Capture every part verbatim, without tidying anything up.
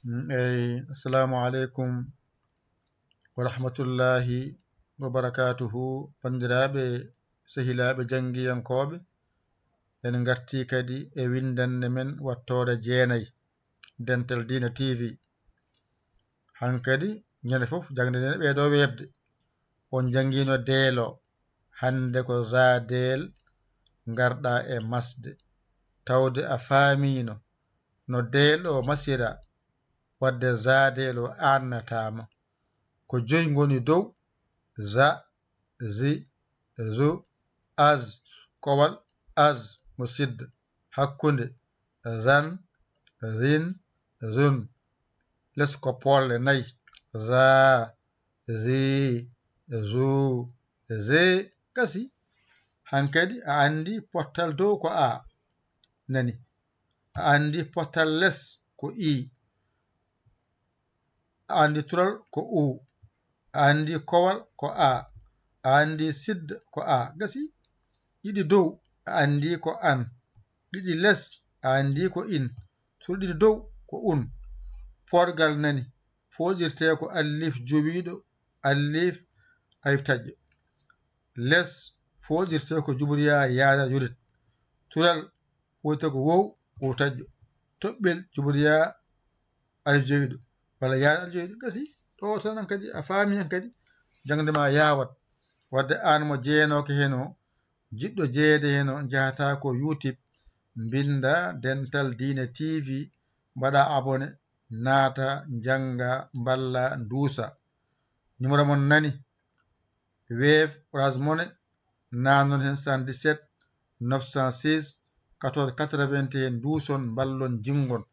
Mm, eyi, assalamu aleykum wa rahmatullahi wa barakatuhu, banndiraaɓe, sehilaaɓe, janngiyankooɓe. En ngartii kadi e winndannde men wattoore jeenayi, Dental Diina T V. Hankadi, ñande fof, jaŋde nde ɓeeɗo weeɓde. On janngiino deelo, hannde ko za deel ngarɗaa e masde. Tawde a faamiino no deelo masira, wadde za deelo aannataama. Ko joyi ngoni dow: za, zi, zu, az, kowal, az, mo sidda, hakkunde, zan, zin, zun. Les ko polle nayi: za, zi, zu, ze. Gasi. Hankadi a anndi pottal dow ko a, nani. A anndi pottal les ko i. A anndi tural ko u. A anndi kowal ko a. A anndi sidda ko a. Gasi. Ɗiɗi dow, a anndi ko an. Ɗiɗi les, a anndi ko in. Sura ɗiɗi dow ko un. Poorgal nani, fooɗirtee ko allif jowiiɗo, allif, alif taƴƴo. Les, fooɗirtee ko juburiya yaada yurit. Tural, fooɗirtee ko wow, wow taƴƴo. Toɓɓel, juburiya alif jowiiɗo, walla yaada alif jowiiɗo. Gasi, ɗo tan hankadi, a faami hankadi, jaŋde ma yaawat. Wadde aan mo jeenooke heen o, jiɗɗo jeyeede heen o, njahataa ko YouTube, mbinnda Dental Diine T V, mbaɗa abonné, naata, njannga, mballa, nduusa. Numéro mon nani, Wave, Orange Money, naannon heen soixante-dix-sept neuf cent six quatorze quatre-vingt-un, nduuson, mballon, jinngon.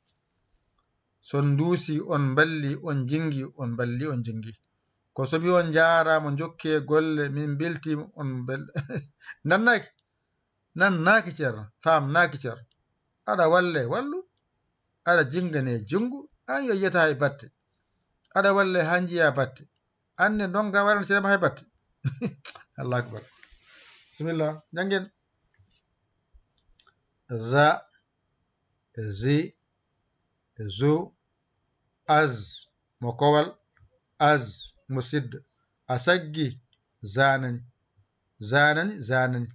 So on nduusi, on mballi, on jinngi, on mballi, on jinngi. Ko so mi on njaaraama, njokkee golle, min mbeltiima, on mbel-, nannaaki? Nannaaki, Ceerno, faamnaaki, Ceerno. Aɗa walle, wallu. Aɗa jinngane, jinngu. Aan yo yiyata hay batte. Aɗa walle haa njiya batte. Aan ne ndonka waɗan Ceerno hay batte. Allahu akbar. Bismillah, njanngen. Za, zi, zu, az, mo kowal, az, mo sidda. A saggi, za nani. Za nani, za nani.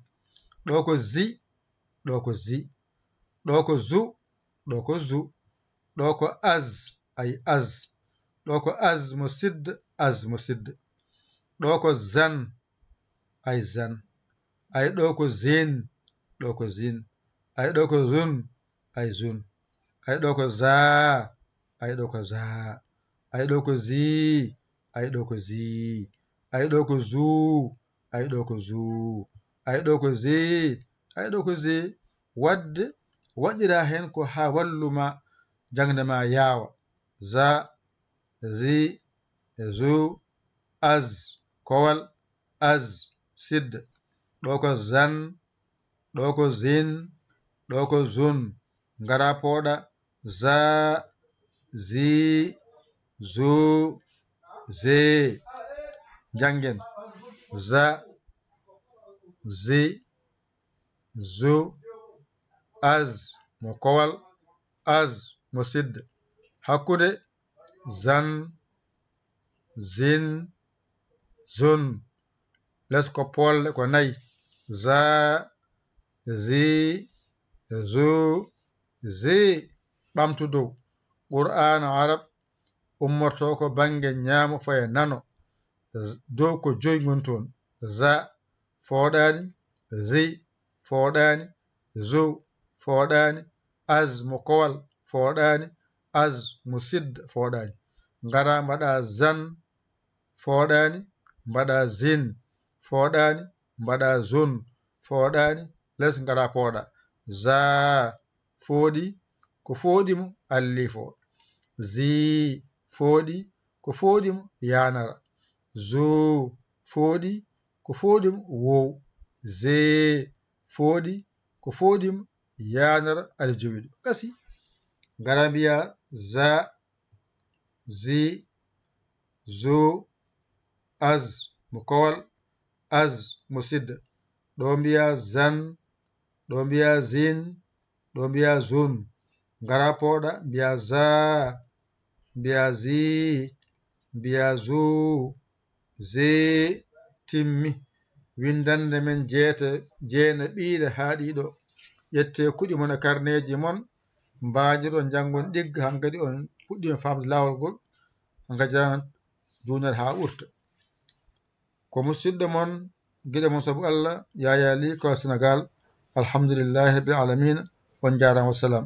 Ɗo ko zi, ɗo ko zi. Ɗo ko zu, ɗo ko zu. Ɗo ko az, ay az. Ɗo ko az, mo sidda, az, mo sidda. Ɗo ko zan, ay zan. Ay ɗo ko zin, ɗo ko zin. Ay ɗo ko zun, ay zun. Ay ɗo ko za, ay ɗo ko za. Ay ɗo ko zi, ay ɗo ko zi. Ay ɗo ko zu, ay ɗo ko zu. Ay ɗo ko zi, ay ɗo ko zi. Wadde, waɗira heen ko haa wallu ma, jaŋde ma yaawa. Za, zi, zu, az, kowal, az, sidda. Ɗo ko zan, ɗo ko zin, ɗo ko zun. Ngara pooɗa: za, zi, zu, ze. Njanngen. Za, zi, zu, az, mo kowal, az, mo sidda. Hakkunde, zan, zin, zun. Les ko polle ko nayi: za, zi, zu, zi. Ɓamtu dow. Qur'aana Arab ummorto ko bannge ñaamo faya nano. Dow ko joyi ngoni toon. Za, fooɗaani, zi, fooɗaani, zu, fooɗaani, az, mo kowal, fooɗaani, az, mo sidda, fooɗaani. Ngara mbaɗa zan, fooɗaani, mbaɗa zin, fooɗaani, mbaɗa zun, fooɗaani, les ngara pooɗa. Za, fooɗi, ko fooɗi mo, allifo. Zi, fooɗi, ko fooɗi mo, yaanara. Zu, fooɗi, ko fooɗi mo, wow. Ze, fooɗi, ko fooɗi mo, yaanara, alif jowiiɗo. Gasi. Ngara mbiya za, zi, zu, az, mo kowal, az, mo sidda. Ɗo mbiya zan, ɗo mbiya zin, ɗo mbiya zun. Ngara pooɗa, mbiya za. Mbiya zii, mbiya zuu, zee, timmi. Winndannde men jeete, jeena ɓiire haa ɗiɗo. Ƴettee kuɗi mon e karneeji mon, mbaajoro njanngon ɗigga, hankadi on puɗɗii faamde laawol ngol, hankadi jaan duunere haa ɓurta. Ko musidɗo mon, giɗo mon sabu Allah, Yaya Ly, Kolda Senegaal. Alhamdulillahi rabbil aalamiina. On njaaraama, wassalam.